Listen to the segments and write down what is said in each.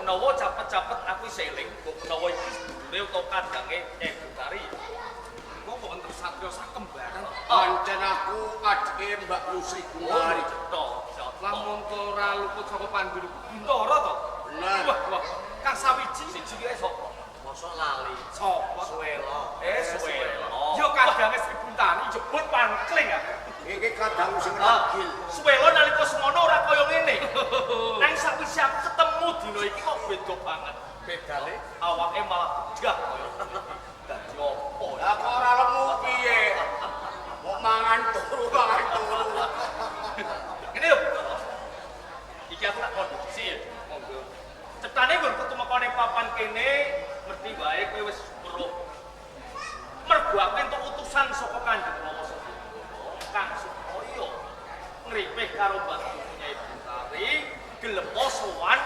menawa capet-capet aku isih eling, mbok menawa iki sedulure utawa kadange Nyai Buntari. Kok wonten satriya sakembaran. Pancen aku adike Mbak Sri Buntari. Cetha. Lamun to ora luput saka panduru Buntara to. Bener. Wah, wah. Kang sawiji Siji ki sapa? Mosok lali. sapa? Suwelo. Suwelo. Ya kadange Sri Buntari Jebul pangkling aku. Iki kadang sing ragil. Suwelo nalika semono ora kaya ngene. Nang sakwise aku ketemu dina iki kok beda banget. Bedane Awake malah bedah kaya ngene. Dadi apa? Lah kok ora lemu piye? Mau mangan turu, mangan turu. Ngene lho. Iki aku tak kondisi ya. Monggo. Cetane nggon ketumekane papan kene mesti wae kowe wis weruh. Mergo aku entuk utusan saka Kanjeng Rama Sembadana kang supaya ngripih karo Mbah Nyai Buntari gelem sowan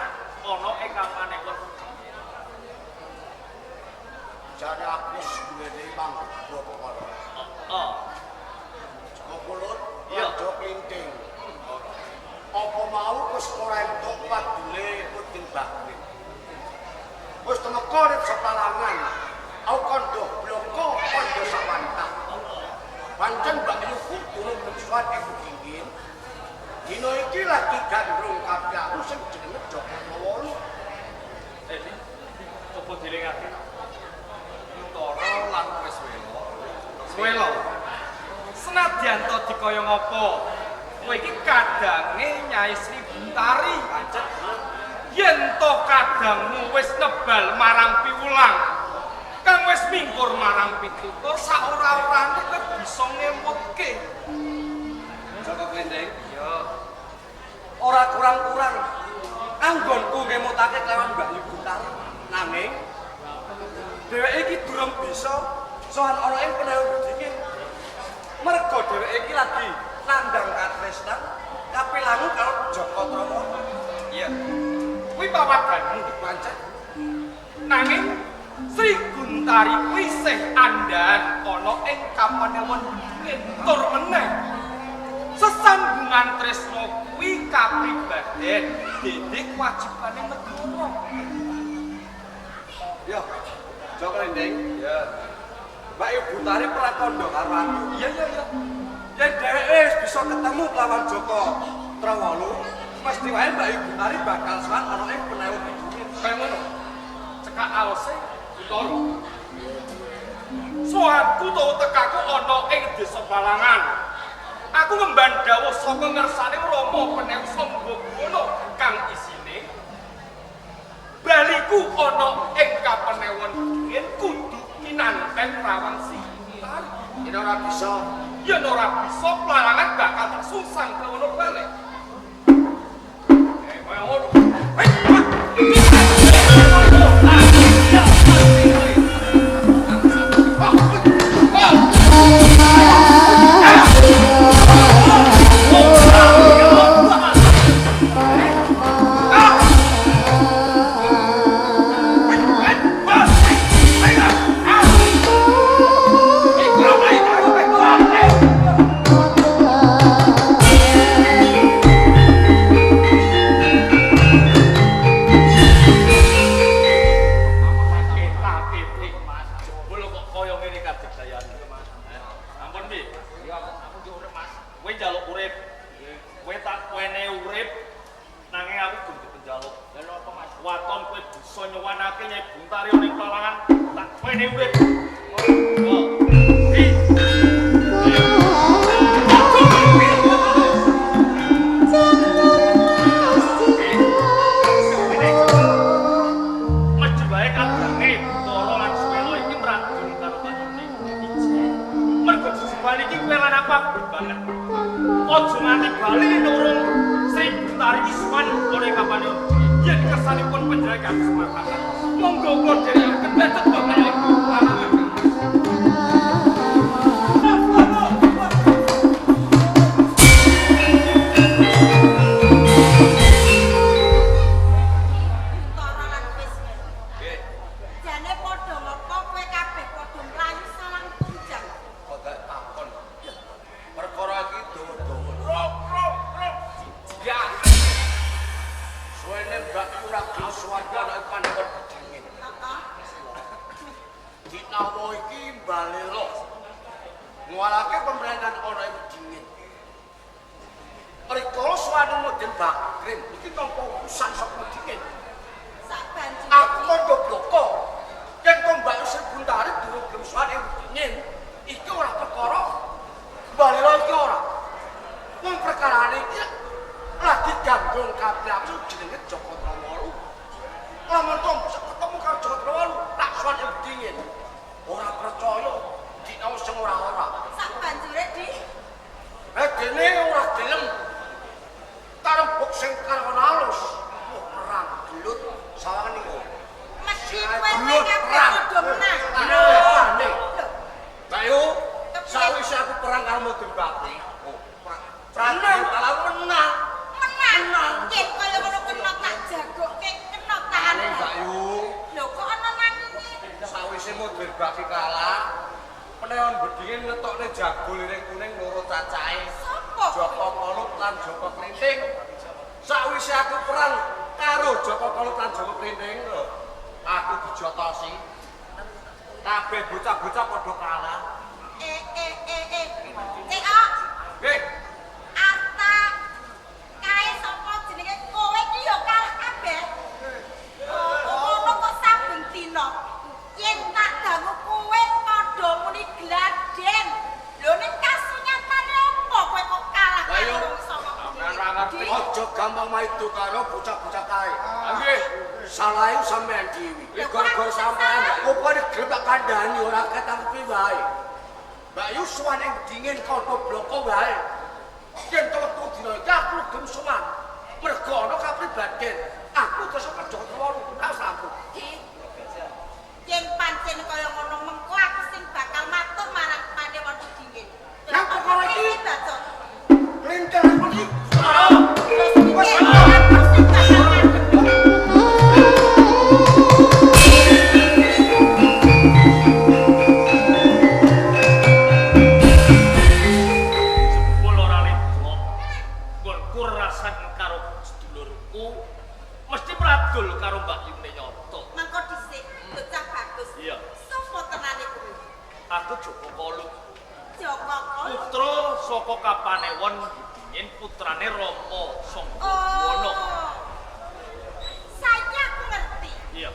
ana ing kapanewon. Jane aku wis duweni panggoda perkara. Heeh. Joko Pulut, Iya. Raja Klinting. Apa mau wis ora entuk padule Puding Bagri. Wis temeka nek sepalangan. Aku kandha bloko kandha sawantah. Pancen Mbak Yuku durung nesuan ing Bedingin. Dina iki lagi gandrung kabeh aku sing jenenge Joko Wolu. Coba dilingake. Buntara lan kowe Suwelo. Suwelo. Senadyan to dikaya ngapa, kowe iki kadange Nyai Sri Buntari. Pancen Yen to kadangmu wis nebal marang piwulang, kang wis mingkur marang pitutur, saora-orane kowe bisa ngemutke. Joko Klinting. Iya. Ora kurang-kurang anggonku ngemutake kelawan Mbak Yu Buntari. Nanging dheweke iki durung bisa sowan ana ing penewu Bedingin. Mergo dheweke iki lagi nandhang katresnan kapilangu karo Joko Trawa. Iya. Kuwi pawadanmu Pancen Nanging Sri Guntari kuwi isih andhan ana ing kapanewon Bedingin tur meneh. Sesambungan tresna kuwi kapribaden dede kewajibane negara. yo Joko Klinting. Iya. Mbak Yu Buntari pernah kandha karo aku. Iya iya iya. Yen dheweke wis bisa ketemu kelawan Joko Trawalu, mesti wae Mbak Yu Buntari bakal sowan ana ing penewu Bedingin. Kaya ngono. Cekak alose Buntara. Sowanku utawa tekaku ana ing desa Balangan. Aku ngemban dawuh saka ngersane Rama Penewu Sambha kang isine baliku ana ing kapenewon Bedingin kudu kinanten Rawang Sri Buntari. Yen ora bisa, Yen ora bisa plarangan bakal tak sungsang kewono balik. Kaya ngono. Hei, wah. Jebul kok kaya ngene kadigdayan. Ampun piye? Ya aku yo urip, Mas. Kowe njaluk urip. Kowe tak wene urip nanging aku kudu penjaluk. Lah lho apa, Mas? Waton kowe bisa nyewanake Nyai Buntari ana ing Plalangan, tak wene urip. Yo. Hi. Mesti wae kadange Buntara lan Suwelo iki mradun karo Bayune. Mergo jejeban iki kowe lan aku aku banget. Aja nganti bali nurung Sri Buntari iki sowan ana ing kapane. Yen kersanipun panjenengan kados makaten, monggo kula dherekaken becet bapak ibu. Buntara lan Wiswelo. Jane padha ngopo kowe kabeh padha mlayu salang tunjang. kok gak takon. Perkara iki dawa-dawa. Ya. Suwene Mbak Yu ra gelem sowan ana Ngwalake pemerintahan ana ing dingin. Rikala sowan Mudin Bakrin iki nampa urusan saka dingin. Sak banjure Aku kandha bloko. Yen to Mbak Sri Buntari durung gelem sowan ing dingin, iki ora perkara. Balelo iki ora. Wong perkarane iki lagi gandong kabeh aku jenenge Joko Trawalu. Lamun to ketemu karo Joko Trawalu, tak sowan ing dingin. Ora percaya dina sing ora-ora. Sak banjure di Dene ora gelem tarembuk sing karo alus. Wah, perang gelut sawangan niku. Mesti kowe kabeh padha menang. Bener. Mbak Yu, sawise aku perang karo Mudin Bakri. Oh, perang kalah menang. Menang. Yen kaya ngono kena tak jagoke, kena tahan. Mbak Yu, Lho kok ana nangine? Sawise Mudin Bakri kalah, Peneon Bedingin ngetokne jago liring kuning loro cacahe. Sopo? Joko Kolut lan Joko Klinting. Sawise aku perang karo Joko Kolut lan Joko Klinting lho, aku dijotosi. Kabeh bocah-bocah padha kalah. Eh eh eh eh. Cek Nggih. Arta kae sapa jenenge kowe iki ya kalah kabeh. Ngono kok saben dina. Yen tak dangu kowe padha muni gladen. Lho ning kasunyatane apa kowe kok kalah Ayo. karo wong sapa? Aja gampang maido karo bocah-bocah kae. Nggih. Salahe sampean dhewe. Iki gara-gara sampean Mbak Yu. Apa gelem tak kandhani ora ketangkepi wae. Mbak Yu sowan ing dingin kandha bloko wae. Yen to wektu dina iki aku gelem sowan. Mergo ana kapribaden. Aku terus kerja Trawalu tak sampun. Di. Yen pancen kaya ngono mengko aku sing bakal matur marang Panewon Dingin. Nang perkara iki? Bacot. Lintir aku iki. Terus piye? Aku sing bakal matur. Jebul ora ledok. Nggonku rasan karo sedulurku mesti pradul karo Mbak Yune Nyoto. Mengko dhisik bocah bagus. Iya. Sopo tenane kuwi? Aku Joko Kolut, Joko Kolut. putra saka Kapanewon Budingin, putrane Rama Sanggabuana. Oh. Saiki aku ngerti. Iya.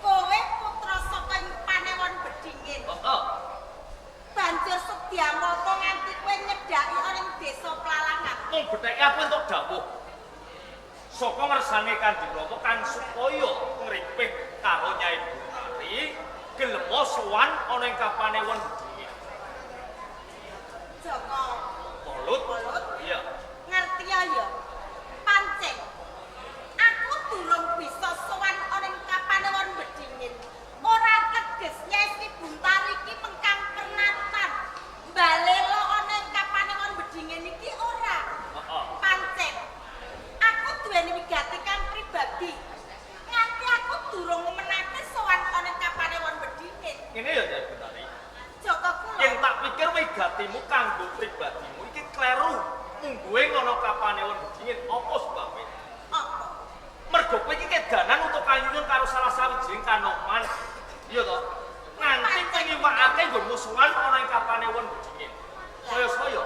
Kowe putra saka ing Panewon Bedingin. Heeh. Banjur sedya apa nganti kowe nyedhaki ana ing desa Plalangan. Mung betheke aku entuk dawuh. Saka ngersane Kanjeng Rama kang supaya ngripih karo Nyai Buntari, gelem sowan ana ing Kapanewon Budingin. Joko Kolut. Kolut. Iya. Ngerti ya ya. Pancen aku durung bisa sowan ana ing Kapanewon Bedingin. Ora teges Nyai Sri Buntari iki mengkang pernatan. Balelo ana ing Kapanewon Bedingin iki ora. Heeh. Pancen aku duweni wigati kang pribadi. Nganti aku durung menate sowan ana ing Kapanewon Bedingin. Ngene ya Nyai Buntari. Joko kula. Yen tak pikir wigatimu kanggo pribadimu iki kleru. Mungguhe ngono Kapanewon Bedingin apa sebabe? Apa? Mergo kowe iki kedanan utawa kayunyun karo salah sawijining kanoman. Iya to? Nganti kowe ngiwakake nggon musuhan ana ing Kapanewon Bedingin. Saya-saya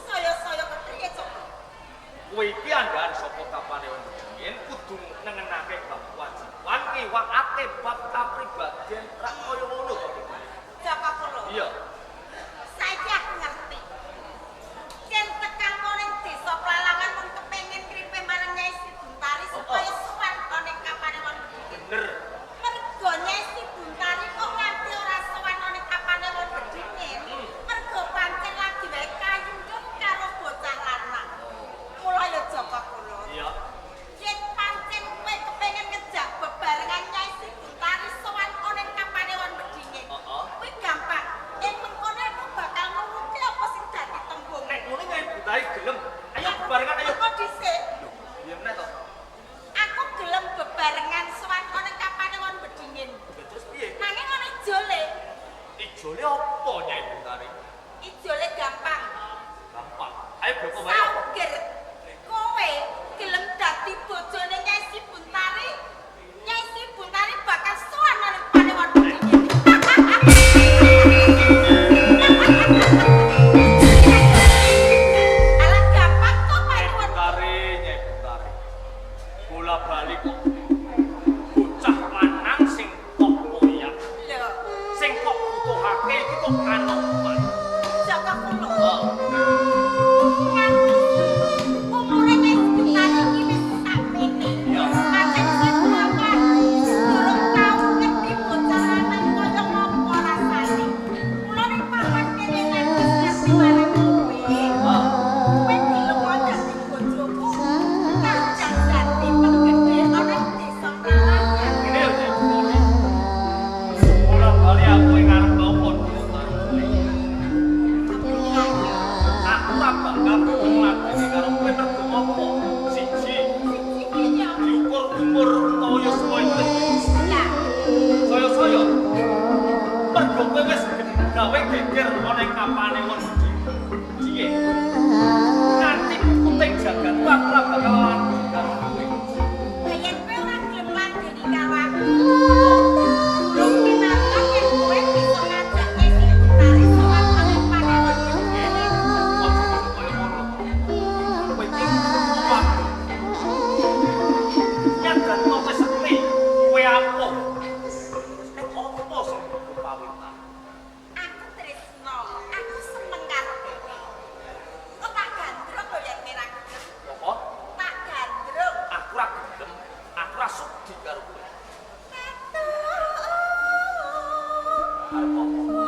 Saya-saya kepriye Joko? kowe iki andhahan saka Kapanewon Bedingin kudu nengenake bab kewajiban ngiwakake bab kapribaden rak kaya ngono to. Joko kula. Iya. Saiki aku ngerti. Yen tekan ning desa Plalangan mung kepengin ngripe marang Nyai Sri Buntari supaya sowan ana ing Kapanewon Bedingin. Bener. Mergo Nyai Sri Buntari kok nganti ora sowan ana ing Kapanewon Bedingin, mergo pancen lagi wae kayundhun karo bocah lanang. Mula ya Joko kula. Iya. Yen pancen kowe kepengin ngejak bebarengan Nyai Sri Buntari Arep apa?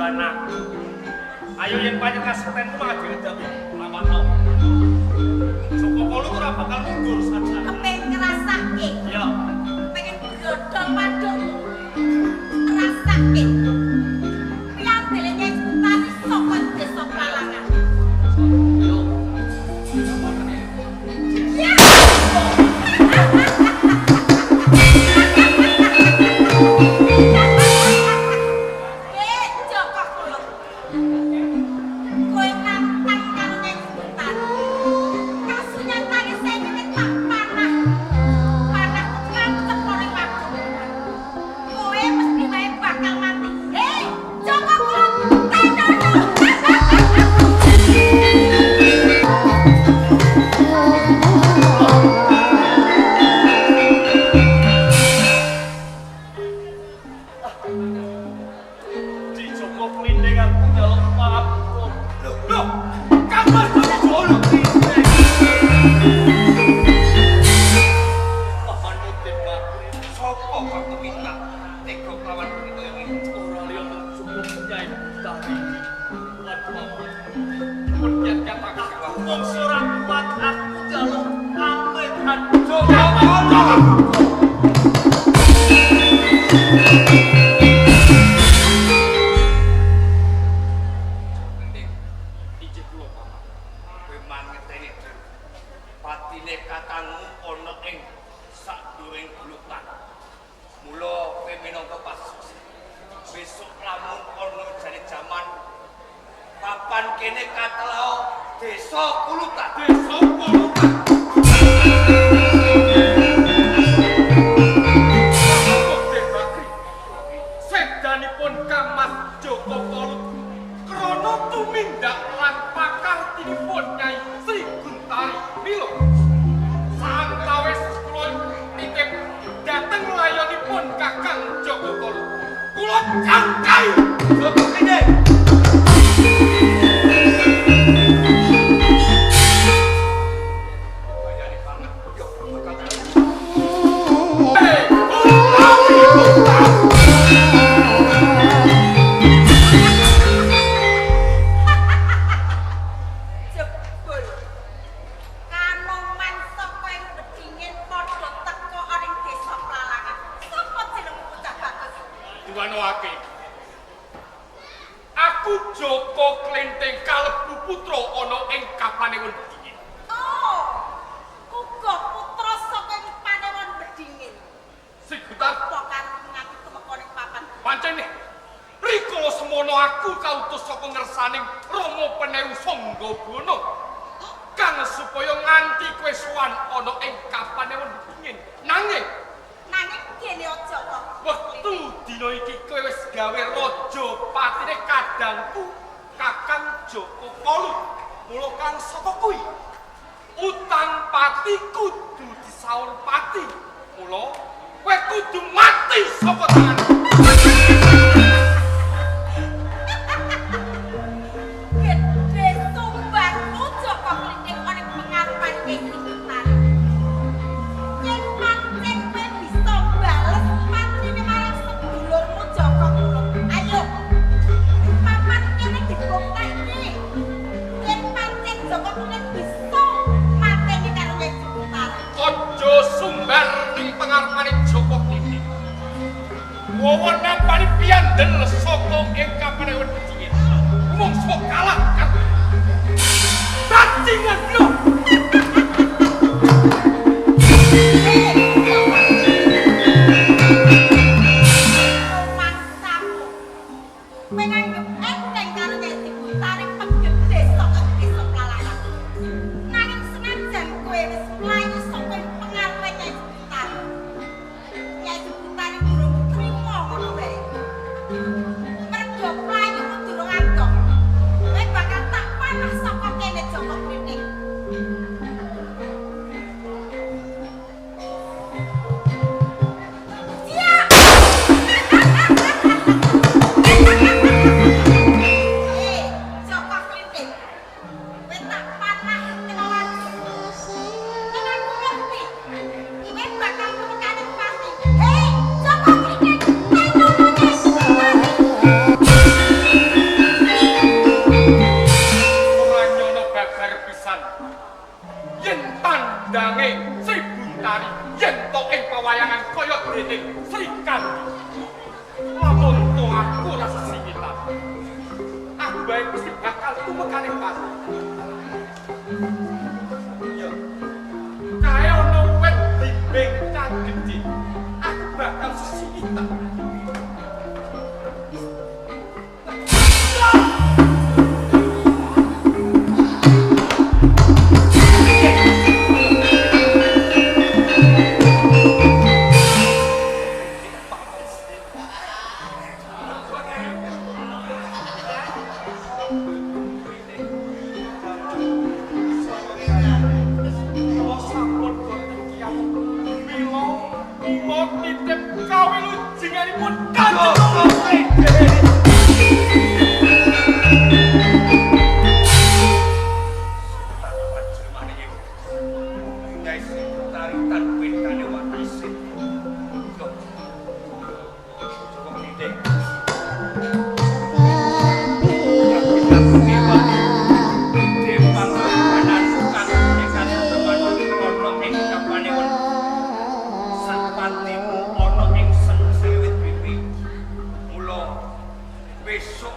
Buana. Ayo yen pancen kasektenmu mangga lawanno. Joko Kalut ora bakal mundur saja. Kepengen ngrasake. Iya. Pengen brodol padukmu. Rasake. Piyandele Nyai Sutari saka desa Plalangan. Yo. Ya. Joko Kalut. Kowe nantang karo Nyai Sutari. Kasunyatane saiki tak panah. Panah ngancep ning waduk. Kowe mesti wae bakal mati. Hei, Joko Kalut, tenono. Di Joko Klinding aku njaluk pangapura. Lho, Kang Mas Joko Klinding. Papan Udin Bakri Sopo kang tumindak tega kelawan kita iki? ora liya mung cukup Nyai Butari lan paman. Pun yen katakan aku wong ora kuat aku njaluk pamit Joko Kalut. Klinding, Ijih kula paman. kowe mangeteni dhewe. Patine katangmu ana ing sakduwing gulukan. Mula kowe minangka pasus. Besok lamun ana jane jaman papan kene katelao desa Kulutan. Desa Kulutan. Sedanipun Kang Mas Joko Kalut krana tumindak lan pakartinipun Nyai Sri Guntari Mila. Santawis kula nitip dhateng layonipun Kakang Joko Kalut. Kula cangkai Joko Klinding. Bayane banget. Yo, bakal Hei, kula Jebul. Kanoman saka ing bedingin padha teka ana ing desa Plalangan. Sapa jenengmu bocah bagus? Diwanowake. Aku Joko Klenthing kalebu putra ana ing Kapanewon Bedingin. Oh. Uga putra saka ing Panewon Bedingin. Sigutar Apa karepmu ngaku tumeka ning papan? pancene rikala semono aku kautus saka ngersaning Rama Penewu Sangga Buana kang supaya nganti kowe sowan ana ing Kapanewon Bedingin. Nanging Nanging kene aja kok. wektu dina iki kowe wis gawe raja patine kadangku Kakang Joko Kalut. Mula kang saka kuwi utang pati kudu disaur pati. Mula kowe kudu mati saka tanganku. Gedhe sumbarmu Joko Klinding ana ing pengarepan Nyai Sri Guntari. Yen pancen kowe bisa bales patrine marang sedulurmu Joko Kalut. Ayo. Papan kene dibuktekne. Yen pancen Joko Klinding bisa mateni karo Nyai Sri Guntari. Aja sumbar ning pengarepane Joko Klinding. Wawa nampani piyandel saka ing Kapanewon Bedingin. Mungso kalah karo bajingan lho. Rumangsamu. Kowe nganggep enteng karo Nyai Sri Guntari penggedhe saka desa Plalangan. Nanging senajan kowe wis mlayu saka ing pengaruhe Nyai Sri Guntari. Nyai Sri Guntari durung trima ngono wae. Mergo mlayumu durung adoh. Kowe bakal tak panah saka kene Joko Klinding. Kula sampun boten Kyai. Mila kula titip kawilujenganipun Kanjeng Presiden. Besok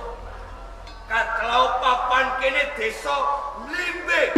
katlau papan kene desa Mlimbe.